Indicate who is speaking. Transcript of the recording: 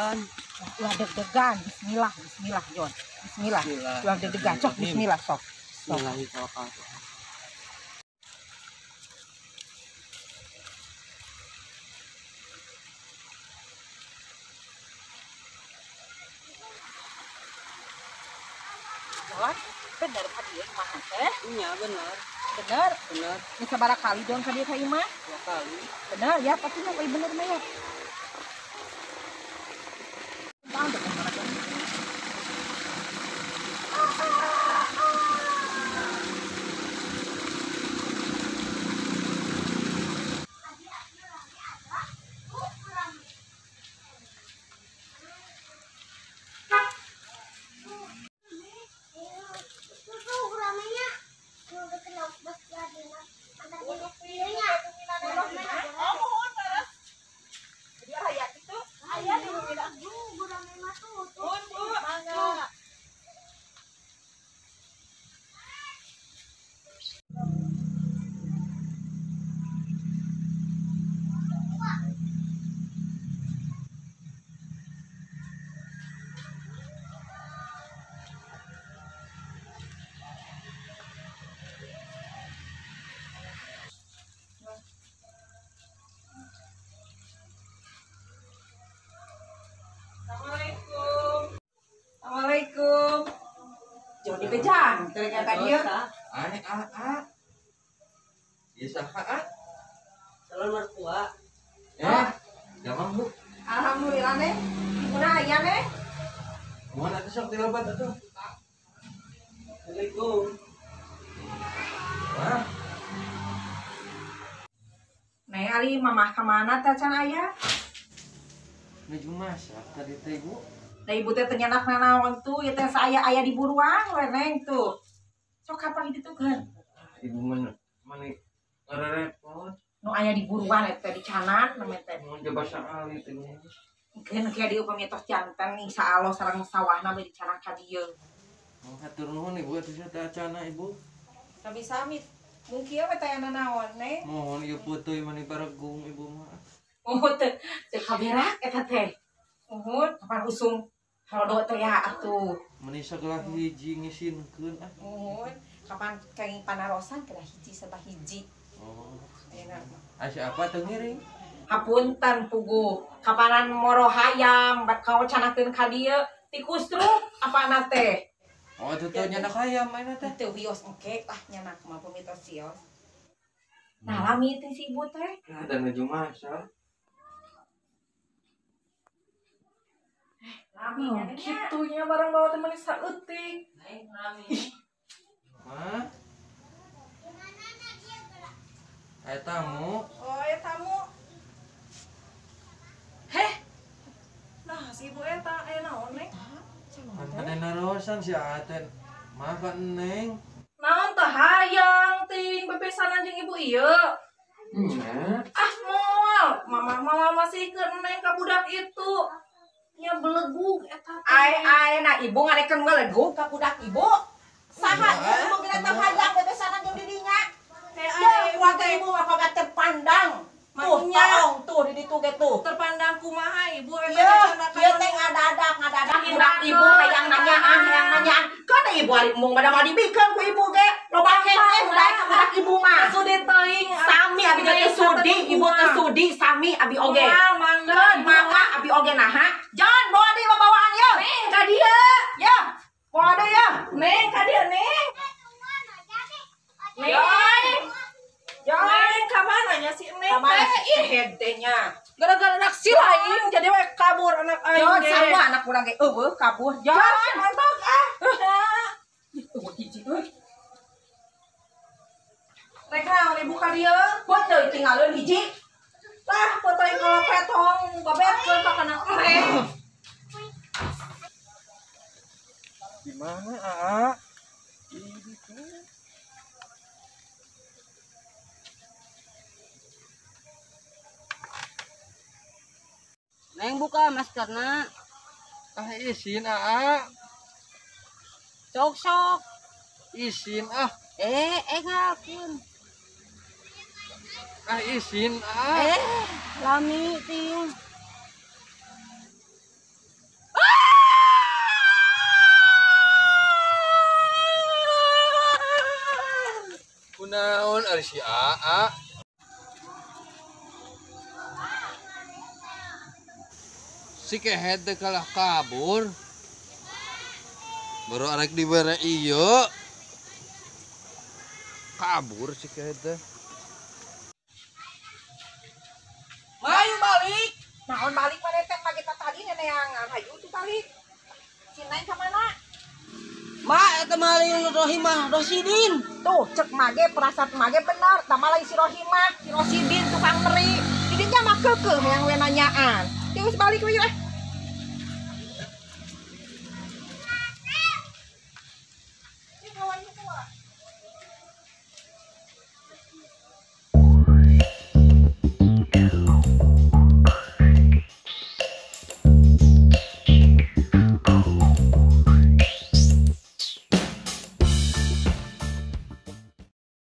Speaker 1: Deg-degan.
Speaker 2: Ulah deg-degan. Bismillah, bismillah, Jon. Bismillah. Ulah deg-degan. Sok bismillah sok.
Speaker 1: Bismillahirrahmanirrahim.
Speaker 2: Bener ka dieu imah teh?
Speaker 1: Iya, bener.
Speaker 2: Bener?
Speaker 1: Bener.
Speaker 2: Ini sabaraha kali Jon ka dieu ka imah?
Speaker 1: 2 kali.
Speaker 2: Bener ya, pastinya euy bener mah ya. Assalamualaikum. Jauh dibejang ternyata dia.
Speaker 3: Ai a a. Ieu saha a?
Speaker 1: Calon mertua.
Speaker 3: Eh, damang Bu.
Speaker 2: Alhamdulillah neh. Kumaha aya neh?
Speaker 3: Kumaha atuh sok dilebat atuh.
Speaker 1: Assalamualaikum.
Speaker 3: Wah.
Speaker 2: Neng ari mamah ka mana teh can aya?
Speaker 3: Nuju masak tadi teh Ibu.
Speaker 2: Da ibu teh teu nyanak nanaon tuh, ieu teh saya aya di buruan we neng tuh. Sok kapan ditukeun?
Speaker 3: Ibu mana? Mani ngarepot.
Speaker 2: Nu aya di buruan eta teh dicanan namanya teh.
Speaker 3: Mun coba sakali teh.
Speaker 2: Mungkin kayak dieu upami tos janten insyaallah sareng sawahna we dicanan ka dieu.
Speaker 3: Mung hatur nuhun Ibu atuh teh acana Ibu.
Speaker 2: Sami-sami. Mung kieu we teh aya nanaon neng.
Speaker 3: Mohon ieu peutoy mani baregung Ibu mah.
Speaker 2: Oh teu teu kaberak eta teh. Muhun kapan usum halodo teh ya atuh.
Speaker 3: Meni sagelah hiji ngisinkeun ah.
Speaker 2: Muhun kapan kenging panarosan kedah hiji sabah hiji.
Speaker 3: Oh.
Speaker 2: Ayeuna.
Speaker 3: Ah siapa teu ngiring?
Speaker 2: Hapunten puguh. Kapanan moro hayam bat kawacanakeun ka dieu tikus truk apana teh.
Speaker 3: Oh atuh teu nyanak hayam ayeuna teh.
Speaker 2: Teu wios engke lah nyanak mah pamitos sios. Nah lami teh si ibu teh.
Speaker 3: Nah dan nuju masak.
Speaker 2: Lami
Speaker 4: kitunya barang bawa teman saeutik.
Speaker 3: Mah. Aya tamu.
Speaker 4: Oh, aya tamu. Heh. Nah, si ibu eta aya naon neng?
Speaker 3: Ane narosan si Aten. Mah ka Neng.
Speaker 4: Naon teh hayang ting bebesanan jeung ibu ieu.
Speaker 3: Nya.
Speaker 4: Ah, moal. Mamah mah masih ke Neng ka budak itu. Nya belegug eta teh.
Speaker 2: Ai ai nah ibu ngarekeun belegug ka budak ibu. Saha ibu geura teh hayang bebesanan jeung didinya. Ya, keluarga ibu mah kagak terpandang. Tuh, tolong tuh di ditu ge tuh.
Speaker 4: Terpandang kumaha ibu eta
Speaker 2: teh ieu teh ngadadak budak ibu hayang nanyaan, hayang nanyaan. Kana ibu ari embung bada mah dibikeun ku ibu ge. Loba keneh budak ka budak ibu mah.
Speaker 4: Sudi teuing.
Speaker 2: Sami abi ge teu sudi, ibu teu sudi sami abi oge.
Speaker 4: Mangga,
Speaker 2: mangga abi oge naha. Jangan bawa deui babawaan ye.
Speaker 4: Neng ka dieu.
Speaker 2: Ya. Bawa deui ya.
Speaker 4: Neng ka dieu, Neng. Neng. Neng ka mana nya si Neng teh?
Speaker 2: Ih hede nya.
Speaker 4: Gara-gara anak si lain jadi we kabur anak aing
Speaker 2: Jon
Speaker 4: ge.
Speaker 2: sarua anak urang ge eueuh kabur. Jon
Speaker 4: mantap ah.
Speaker 2: Eueuh hiji euy.
Speaker 4: Rek naon ibu ka dieu?
Speaker 2: Peuteui tinggalkeun hiji.
Speaker 4: Tah peuteui kalau petong babetkeun ka kana Neng.
Speaker 3: Di mana, Aa? Di ditu.
Speaker 1: Neng buka maskerna.
Speaker 3: Ah isin aa.
Speaker 1: Sok sok.
Speaker 3: Isin ah.
Speaker 1: Ngalakeun.
Speaker 3: Ah isin ah.
Speaker 1: Lami ting.
Speaker 3: ari si Aa. Si kehed teh kalah kabur. Baru arek dibere ieu. Kabur si kehed teh.
Speaker 4: Mayu balik.
Speaker 2: Naon balik mana teh pagi tadi neneangan hayu tuh balik. Si Neng ka mana?
Speaker 1: Ma eta mah lain Rohimah, Rosidin.
Speaker 2: Tuh cek mage perasaan mage bener, tama lain si Rohimah, si Rosidin tukang meri. Didinya mah keukeuh hayang we nanyaan. Geus balik we lah.